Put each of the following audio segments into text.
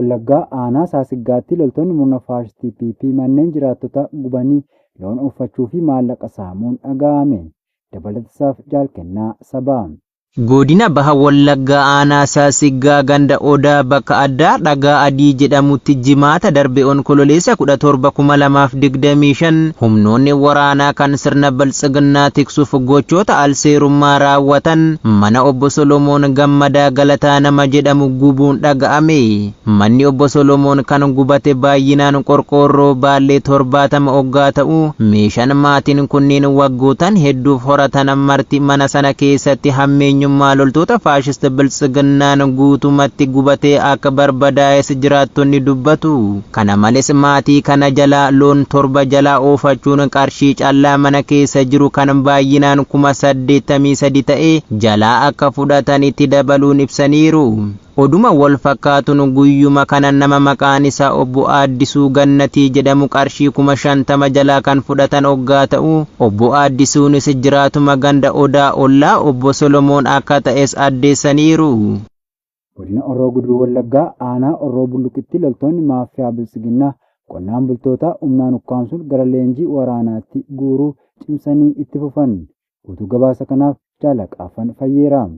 Wallaggaa aanaa Saasiggaatti loltoonni murna faashistii PP manneen jiraattotaa gubanii loon ooffachuu fi maallaqa saamuun dhaga'ame. Dabalatasaaf Jaal Kennaa Sabaa. Godina Baha Wallaggaa Aanaa Saasiggaa ganda Odaa bakka addaa Dhagaa Adii jedhamutti Jimaata darbe Onkololeessa 17,2025 humnoonni waraanaa kan sirna Biltsiginnaa tiksuuf gochoota alseerummaa raawwatan mana Obbo Solomoon Gammadaa Galataa nama jedhamu gubuun dhaga'ame. Manni Obbo Solomoon kan gubate baay'inaan qorqoorroo baallee 70 oggaa ta'u, meeshaan maatiin kunneen waggootan hedduuf horatan marti mana sana keessatti hammeenyummaa loltoota faashist Biltsiginnaan guutumatti gubatee akka barbadaa'es jiraattonni dubbatu. Kana malees maatii kana jalaa loon 7 jalaa oofachuun qarshii callaa mana keessa jiru kan baay'inaan 83,000 ta'e jalaa akka fudhatan itti dabaluun ibsaniiru. Oduma wal fakkaatuun guyyuma kana nama maqaan isaa Obbo Aaddisuu Gannatii jedhamu qarshii 50,000 jalaa kan fudhatan oggaa ta'u, Obbo Aaddisuunis jiraatuma ganda Odaa ollaa Obbo Solomoon akka ta'es addeessaniiru. Godina Horroo Guduruu Wallaggaa aanaa Horroo Bulluqitti loltoonni maaffiyaa Biltsiginnaa qonnaan bultoota humnaan ukkaamsuun gara leenjii waraanaatti guuruu cimsanii itti fufan. Guutuu gabaasa kanaaf Jaal Haqaafan Fayyeeraa.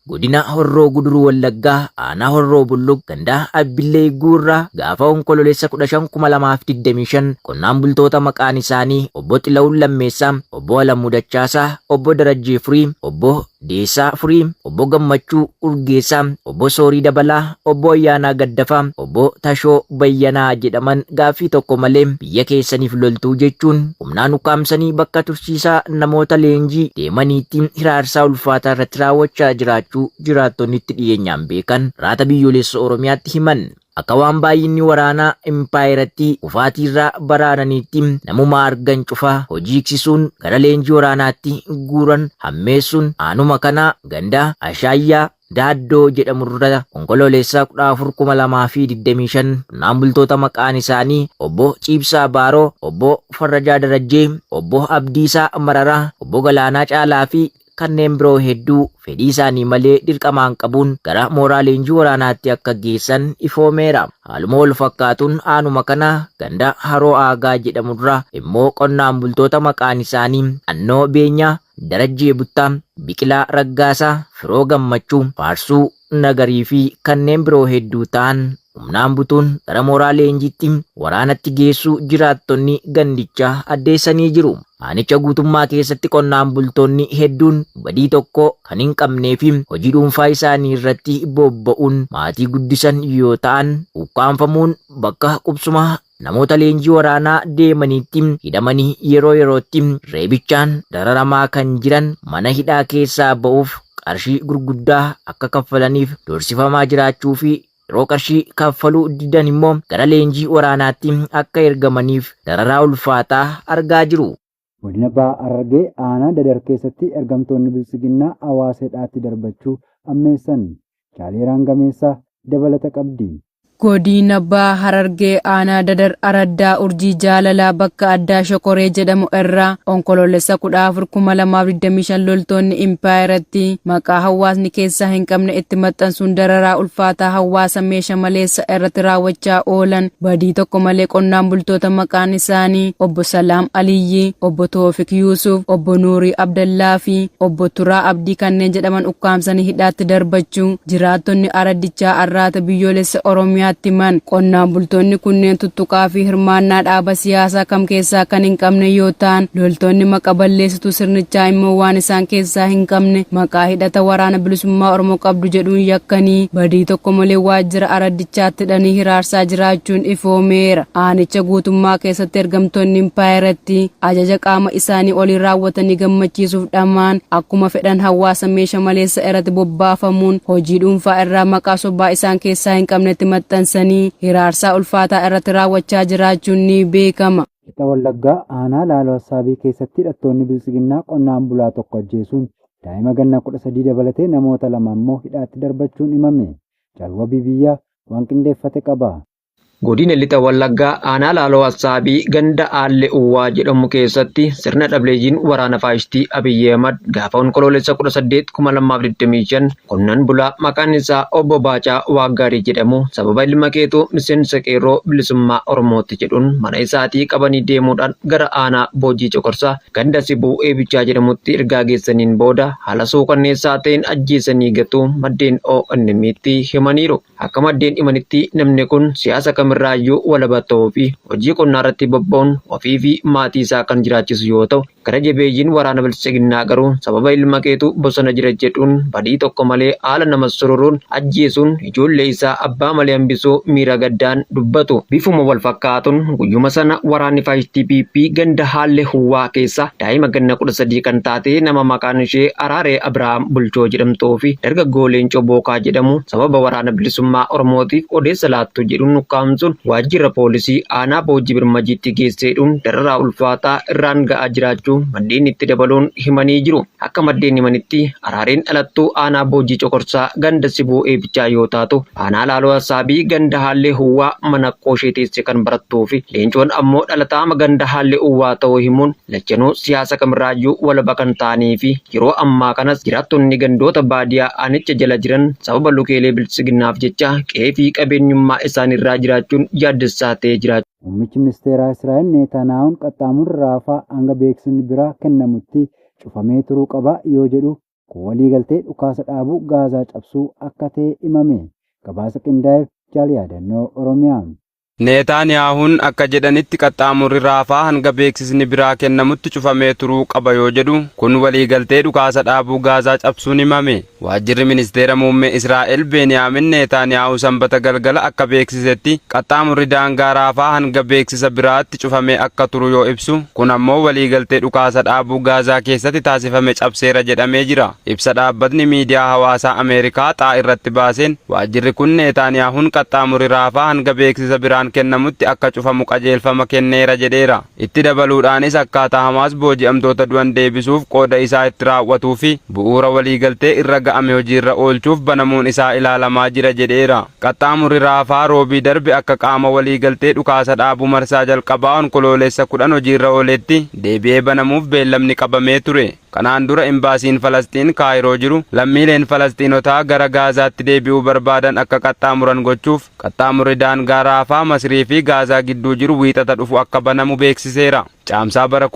Godina Horroo Guduruu Wallaggaa Aanaa Horroo Bulluq Gandaa Abbillee Iguurraa gaafa Onkololeessa 15,2025 qonnaan bultoota maqaan isaanii Obbo Xilawuun Lammeessaa, Obbo Alamuu Dachaasaa, Obbo Darajjee Furii, Obbo Deessaa Furii, Obbo Gammachuu Urgeessaa, Obbo Soorii Dabalaa, Obbo Ayyaanaa Gaddafaa, Obbo Tashoo Bayyanaa jedhaman gaaffii tokko malee biyya keessaniif loltuu jechuun humnaan ukkaamsanii bakka tursiisaa namoota leenjii deemaniitti hiraarsaa ulfaataa irratti raawwachaa jiraachuu jiraattonni itti dhiyeenyaan beekan Raata Biyyoolessa Oromiyaatti himan. Akka waan baay'inni waraanaa impaayerattii kufaatiirraa baraaraniitti namuma argan cufa hojii hiiksisuun gara leenjii waraanaatti guuran hammeessuun aanuma kana ganda Ashaayyaa Daaddoo jedhamurra Onkoloolessa 14,2025 qonnaan bultoota maqaan isaanii Obbo Ciibsaa Baaroo, Obbo Farrajaa Darajjee, Obbo Abdiisaa Mararaa, Obbo Galaanaa Caalaa fi kanneen biroo hedduu fedhii isaanii malee dirqamaan qabuun gara mooraa leenjii waraanaatti akka geessan ifoomeera. Haaluma wal fakkaatuun aanuma kana ganda Haroo Aagaa jedhamurra immoo qonnaan bultoota maqaan isaanii Annoo Beenyaa, Darajjee Buttaa, Biqilaa Raggaasaa, Firoo Gammachuu, Faarsuu Nagarii fi kanneen biroo hedduu ta'an humnaan butuun gara mooraa leenjiitti waraanatti geessuu jiraattonni gandichaa addeessanii jiru. Aanicha guutummaa keessatti qonnaan bultoonni hedduun badii tokko kan hin qabnee fi hojii dhuunfaa isaanii irratti bobba'uun maatii guddisan yoo ta'an ukkaamfamuun bakka qubsuma namoota leenjii waraanaa deemaniitti hidhamanii yeroo yerootti reebichaan dararamaa kan jiran mana hidhaa keessaa ba'uuf qarshii gurguddaa akka kaffalaniif doorsifamaa jiraachuu fi yeroo qarshii kaffaluu didan immoo gara leenjii waraanaatti akka ergamaniif dararaa ulfaataa argaa jiru. Godina Baha Harargee aanaa Dadar keessatti ergamtoonni Biltsiginnaa hawaasa hidhaatti darbachuu hammeessan. Jaaleeraan Gameessaa dabalata qabdi. Godina Baha Harargee Aanaa Dadar Araddaa Urjii Jaalalaa bakka addaa Shokoree jedhamu irraa Onkoloolessa 14,2025 loltoonni impaayerattii maqaa hawaasni keessaa hin qabne itti maxxansuun dararaa ulfaataa hawaasa meesha maleessa irratti raawwachaa oolan badii tokko malee qonnaan bultoota maqaan isaanii Obbo Salaam Aliyyii, Obbo Toofik Yuusuf, Obbo Nuurii Abdallaa fi Obbo Turaa Abdii kanneen jedhaman ukkaamsanii hidhaatti darbachuu jiraattonni araddichaa Arraata Biyyoolessa Oromiyaatti himan. Qonnaan bultoonni kunneen tuttuqaa fi hirmaannaa dhaaba siyaasaa kam keessaa kan hin qabne yoo ta'an, loltoonni maqa balleessituu sirnichaa immoo waan isaan keessaa hin qabne maqaa hidhata Waraana Bilisummaa Oromoo qabdu jedhuun yakkanii badii tokko malee waajjira araddichaatti hidhanii hiraarsaa jiraachuun ifoomeera. Aanicha guutummaa keessatti ergamtoonni impaayerattii ajaja qaama isaanii olii raawwatanii gammachiisuuf dhama'an akkuma fedhan hawaasa meesha maleessa irratti bobbaafamuun hojii dhuunfaa irraa maqaa sobaa isaan keessaa hin qabnetti maxxansanii hiraarsaa ulfaataa irratti raawwachaa jiraachuun ni beekama. Lixa Wallaggaa aanaa Laaloo Assaabii keessatti hidhattoonni Biltsiginnaa qonnaan bulaa tokko ajjeesuun daa'ima ganna 13 dabalatee namoota 2 ammoo hidhaatti darbachuun himame. Jaal Wabii Biyyaa waan qindeeffate qaba. Godina Lixa Wallaggaa Aanaa Laaloo Assaabii ganda Aallee Uwwaa jedhamu keessatti sirna dhableeyyiin waraana faashistii Abiyyi Ahmad gaafa Onkoloolessa 18, 2025 qonnaan bulaa maqaan isaa Obbo Baacaa Waaggaarii jedhamu sababa ilma keetu miseensa Qeerroo Bilisummaa Oromootti jedhuun mana isaatii qabanii deemuudhaan gara aanaa Boojii Coqorsaa ganda Sibuu Eebichaa jedhamutti ergaa geessaniin booda haala suukanneessaa ta'een ajjeesanii gatuu maddeen ONM'tti himaniiru. Akka maddeen himanitti namni kun siyaasa kamirraayyuu walaba ta'uu fi hojii qonnaa irratti bobba'uun ofii fi maatii isaa kan jiraachisu yoo ta'u, gara jabeeyyiin waraana Biltsiginnaa garuu sababa ilma keetu bosona jira jedhuun badii tokko malee haala nama sororuun ajjeesuun ijoollee isaa abbaa malee hambisuu miira gaddaan dubbatu. Bifuma wal fakkaatuun guyyuma sana waraanni faashistii PP ganda Haallee Huwwaa keessa daa'ima ganna 13 kan taate nama maqaan ishee Araaree Abrahaam Bulchoo jedhamtuu fi dargaggoo Leencoo Bookaa jedhamu sababa Waraana Bilisummaa Oromootiif odeessa laattu jedhuun ukkaamsuun waajjira poolisii aanaa Boojji Birmajiitti geesseedhuun dararaa ulfaataa irraan ga'aa jiraachuu maddeen itti dabaluun himanii jiru. Akka maddeen himanitti Araareen dhalattuu aanaa Boojjii Coqorsaa ganda Sibuu Eebichaa yoo taatu, aanaa Laaloo Assaabii ganda Haallee Huwwaa mana akkoo ishee teesse kan barattuu fi Leencoon ammoo dhalataama ganda Haallee Huwwaa ta'uu himuun lachanuu siyaasa kamirraayyuu walaba kan ta'anii fi yeroo ammaa kanas jiraattonni gandoota baadiyaa aanicha jala jiran sababa lukeelee Biltsiginnaaf jecha qe'ee fi qabeenyummaa isaaniirraa jiraachuun yaaddessaa ta'ee jiraachuu. Muummichi Ministeeraa Israa'el Neetaaniyaahuun qaxxaamurri Raafaa hanga beeksisni biraa kennamutti cufamee turuu qaba yoo jedhu, kun waliigaltee dhukaasa dhaabuu Gaazaa cabsuu akka ta'e himame. Gabaasa qindaa'eef Jaal Yaadannoo Oromiyaa. Neetaaniyaahuun akka jedhanitti qaxxaamurri Raafaa hanga beeksisni biraa kennamutti cufamee turuu qaba yoo jedhu, kun waliigaltee dhukaasa dhaabuu Gaazaa cabsuun himame. Waajjirri Ministeera Muummee Israa'el Beeniyaamin Neetaaniyaahuu Sanbata galgala akka beeksisetti, qaxxaamurri daangaa Raafaa hanga beeksisa biraatti cufamee akka turu yoo ibsu, kun ammoo waliigaltee dhukaasa dhaabuu Gaazaa keessatti taasifame cabseera jedhamee jira. Ibsa dhaabbatni miidiyaa hawaasaa Ameerikaa X irratti baaseen, waajjirri kun Neetaaniyaahuun qaxxaamurri Raafaa hanga beeksisa biraan kennamutti akka cufamu qajeelfama kenneera jedheera. Itti dabaluudhaanis akkaataa Hamaas booji'amtoota du'an deebisuuf qooda isaa itti raawwatuu fi bu'uura waliigaltee irra ga'ame hojiirra oolchuuf banamuun isaa ilaalamaa jira jedheera. Qaxxaamurri Raafaa Roobii darbe akka qaama waliigaltee dhukaasa dhaabuu marsaa jalqabaa Onkoloolessa 10 hojiirra ooleetti deebi'ee banamuuf beellamni qabamee ture. Kanaan dura Imbaasiin Falasxiin Kaayiroo jiru lammiileen Falasxiinotaa gara Gaazaatti deebi'uu barbaadan akka qaxxaamuran gochuuf Qaxxaamurri daangaa Raafaa Masrii fi Gaazaa gidduu jiru Wiixata dhufu akka banamu beeksiseera. Caamsaa bara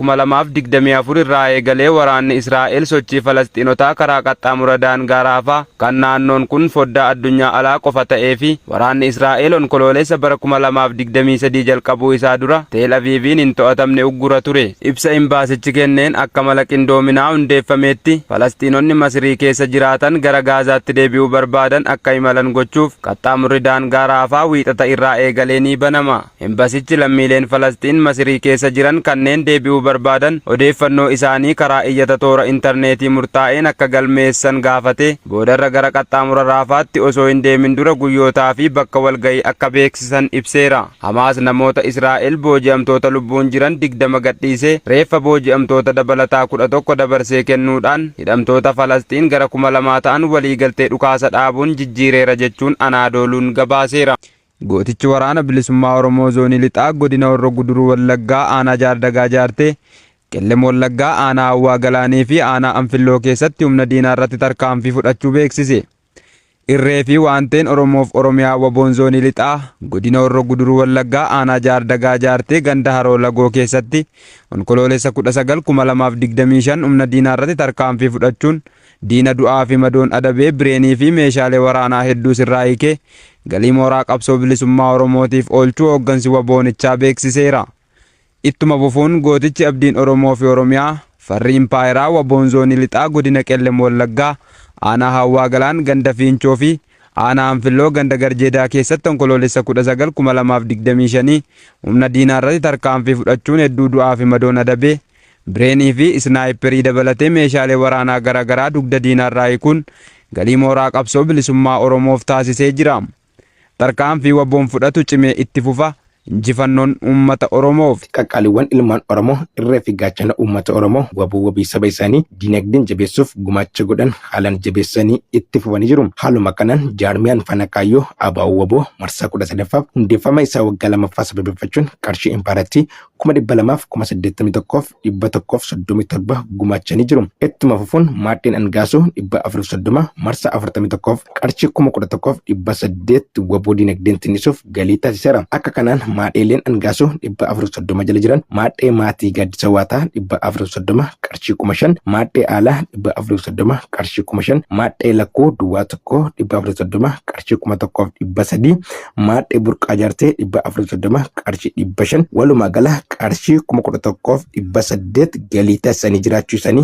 2024 irraa eegalee waraanni Israa'el sochii Falasxiinotaa karaa qaxxaamura daangaa Raafaa kan naannoon kun foddaa addunyaa alaa qofa ta'ee fi waraanni Israa'el Onkoloolessa bara 2023 jalqabuu isaa dura Teel Aviiviin hin to'atamne uggura ture. Ibsa imbaasichi kenneen akka mala qindoominaa hundeeffameetti Falasxiinonni Masrii keessa jiraatan gara Gaazaatti deebi'uu barbaadan akka imalan gochuuf Qaxxaamurri daangaa Raafaa Wiixata irraa eegalee ni banama. Embasichi lammiileen Falasxiin Masirii keessa jiran kanneen deebi'uu barbaadan odeeffannoo isaanii karaa iyyata toora intarneetii murtaa'een akka galmeessan gaafatee, boodarra gara qaxxaamura Raafaatti osoo hin deemin dura guyyootaa fi bakka walga'ii akka beeksisan ibseera. Hamaas namoota Israa'el booji'amtoota lubbuun jiran 20 gadhiisee reeffa booji'amtoota dabalataa 11 dabarsee kennuudhaan hidhamtoota Falasxiin gara 2,000 ta'an waliigaltee dhukaasa dhaabuun jijjiireera jechuun Anaadooluun gabaaseera. Gootichi Waraana Bilisummaa Oromoo Zoonii Lixaa Godina Horro Guduruu Wallaggaa Aanaa Jaardagaa Jaartee, Qellem Wallaggaa Aanaa Hawwaa Galaanii fi Aanaa Anfilloo keessatti humna diinaa irratti tarkaanfii fudhachuu beeksise. Irree fi waanteen Oromoof Oromiyaa Waboon Zoonii Lixaa Godina Horro Guduruu Wallaggaa Aanaa Jaardagaa Jaartee Ganda Haroo Lagoo keessatti Onkoloolessa 19, 2025 humna diinaa irratti tarkaanfii fudhachuun diina du'aa fi madoon adabee bireenii fi meeshaalee waraanaa hedduus irraa hiikee galii mooraa qabsoo bilisummaa Oromootiif oolchuu hooggansi Waboonichaa beeksiseera. Ittuma fufuun gootichi abdiin Oromoo fi Oromiyaa, farri impaayeraa Waboon Zoonii Lixaa Godina Qellem Wallaggaa Aanaa Hawwaa Galaan ganda Fiinchoo fi Aanaa Anfilloo ganda Garjeedaa keessatti Onkoloolessa 19, 2025 humna diinaa irratti tarkaanfii fudhachuun hedduu du'aa fi madoon adabee Bireenii fi Isnaayipperii dabalatee meeshaalee waraanaa garaagaraa dugda diinaa irraa hiikuun galii mooraa qabsoo bilisummaa Oromoof taasisee jira. Tarkaanfii wbo fudhatu cimee itti fufa. Injifannoon uummata Oromoof! Qaqqaaliiwwan ilmaan Oromoo irree fi gaachana uummata Oromoo wbo wabii saba isaanii dinagdeen jabeessuuf gumaacha godhan haalaan jabeessanii itti fufanii jiru. Haaluma kanaan jaarmiyaan Fana Kaayyoo ABO-wbo marsaa 13ffaaf hundeeffama isaa waggaa 2ffaa sababeeffachuun qarshii impaayerattii 281,137 gumaachanii jiru. Ittuma fufuun maadheen Angaasuu 430 marsaa 41f qarshii 11,800 wbo dinagdeen tinnisuuf galii taasiseera. Akka kanaan maadheeleen Angaasuu 430 jala jiran maadhee maatii Gaaddisa Waataa 430 qarshii 5,000, maadhee Aalaa 430 qarshii 5,000, maadhee Lakkuu duwwaa 1 430 qarshii 1,300, maadhee Burqaa Jaartee 430 qarshii 500 walumaa gala qarshii 11,800 galii taasisanii jiraachuu isaanii.